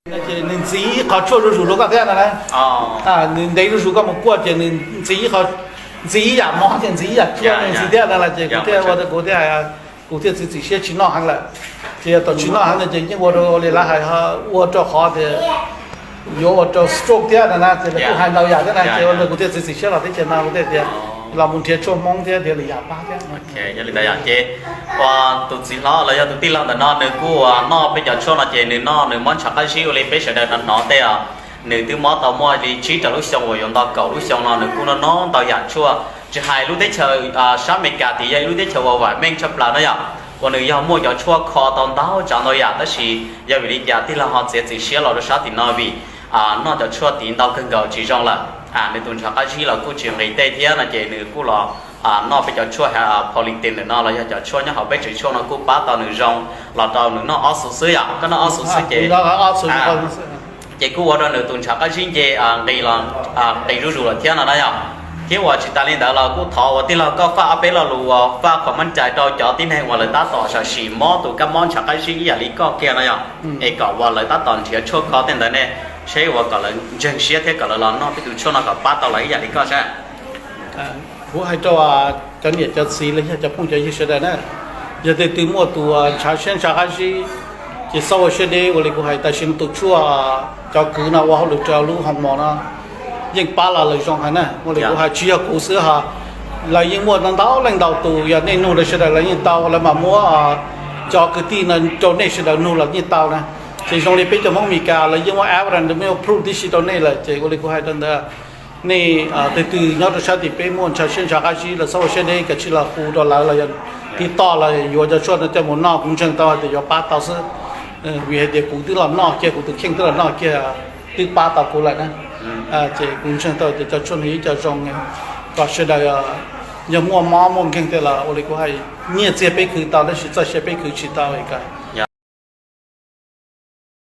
Ces nws ntxiv ib qho tshuaj zuj zus rau koj thiab no na. Nws ntev zuj zus koj mus kuaj ces nws ntxiv ib qho, ntxiv ib yam mov ces ntxiv ib yam tshuaj nws ntxiv thiab no las ces kuv thiaj ua rau kuv thiaj hais, kuv thiaj txiav txim siab tsis noj heev lawm. Ces yog thaum tsis noj heev no ces yeej ua rau li lawv hais, ua rau qhov tias yuav ua rau stroke thiab no na, ces lawv kuj hais ntau yam thiab na, ces ua rau kuv thiaj txiav txim siab los teb chaws no kuv thiaj tias los mus nrhiav tshuaj Hmoob thiab nrhiav lwm yam pab thiab. Yog li ntawd yom, ces ua tus txiv hlob los yog tus tij laug ntawm no nws kuj ua noj peb cov tshuaj no ces nws noj nws mob ntshav qab zib ua li peb sawv daws hnov hnov tej os. Nws twb mob tau muaj li tsib rau lub xyoo uas yuav nto kaum lub xyoo no nws kuj noj noj ntau yam tshuaj. Tsis hais lub teb chaws sab Amelikas tid yog ib lub teb chaws uas vam meej tshaj plaws no yom, uas nws yog muaj cov tshuaj kho tau ntau tsav ntau yam tab sis yog vim li cas tij laug ho txiav txim siab los rau sab tim no vim noj cov tshuaj tid ntau kawg nkaus tsis zoo lawm. Nws tus ntshav qab zib los kuj tsis nqis tej thiab no ces nws kuj los noj peb cov tshuaj Politin ntawm no los yog cov tshuaj nyob hauv peb tsev tshuaj no kuj pab tau nws zoo los rau nws noj ob xuv xwb yom. Koj noj ob xuv xwb ces ces kuj ua rau nws tus ntshav qab zib nce nqis los nqis zuj zus lawm thiab no na yom. Thiab uas tsis tas li ntawd los kuj thov uas tij laug koj faj ob peb lo lus uas faj qhov meej cai rau cov tib neeg uas lawv tab tom sam sim mob tus kab mob ntshav qab zib ib yam li koj kiag no yom, es kom uas lawv tab tom nrhiav tshuaj kho tej ntawd ne, seb uas kom lawv ntseeg siab thiab kom lawv los noj peb tus tshuaj no kom pab tau lawv ib yam li koj sab. Kuv hais rau cov niam cov txiv los yog cov phooj cov ywg sawv daws na, yog tej twg muaj tus ntshav siab ntshav qab zib ces txhob ua siab deb ua li kuv hais, tam sim no tus tshuaj cov kwv no ua hauj lwm rau lub hoo mos no yeej pab los lawm zoo heev na. Ua li kuv hais tsis yog kuv xwb ho, lawv yeej muaj ntau leej ntau tus, yog nej nug lawv sawv daws lawv yeej tau, lawv mam muab cov kwv tij no rau nej sawv daws nug los yeej tau na. Ces zoo li peb cov Hmoob Amelikas lawv yeej muab evidence, muab proof tib si rau nej lawm ces ua li kuv hais rau ntawd, nej tej twg nyob rau sab tim peb muaj ntshav siab ntshav qab zib los txhob ua siab deb, kav tsij los hu rau lawv los yog tiv toj los yuav cov tshuaj no coj mus noj, kuv ntseeg tau hais tias yuav pab tau xwb. Vim hais tias kuv twb los noj kiag, kuv tus kheej twb los noj kiag, twb pab tau kuv lawm na. Ces kuv ntseeg tau tias cov tshuaj no ib co zoo, kom sawv daws yog muaj mob muaj nkeeg tej los ua li kuv hais, nyiaj txiag peb khwv tau tab sis txoj sia peb khwv tsis tau es kom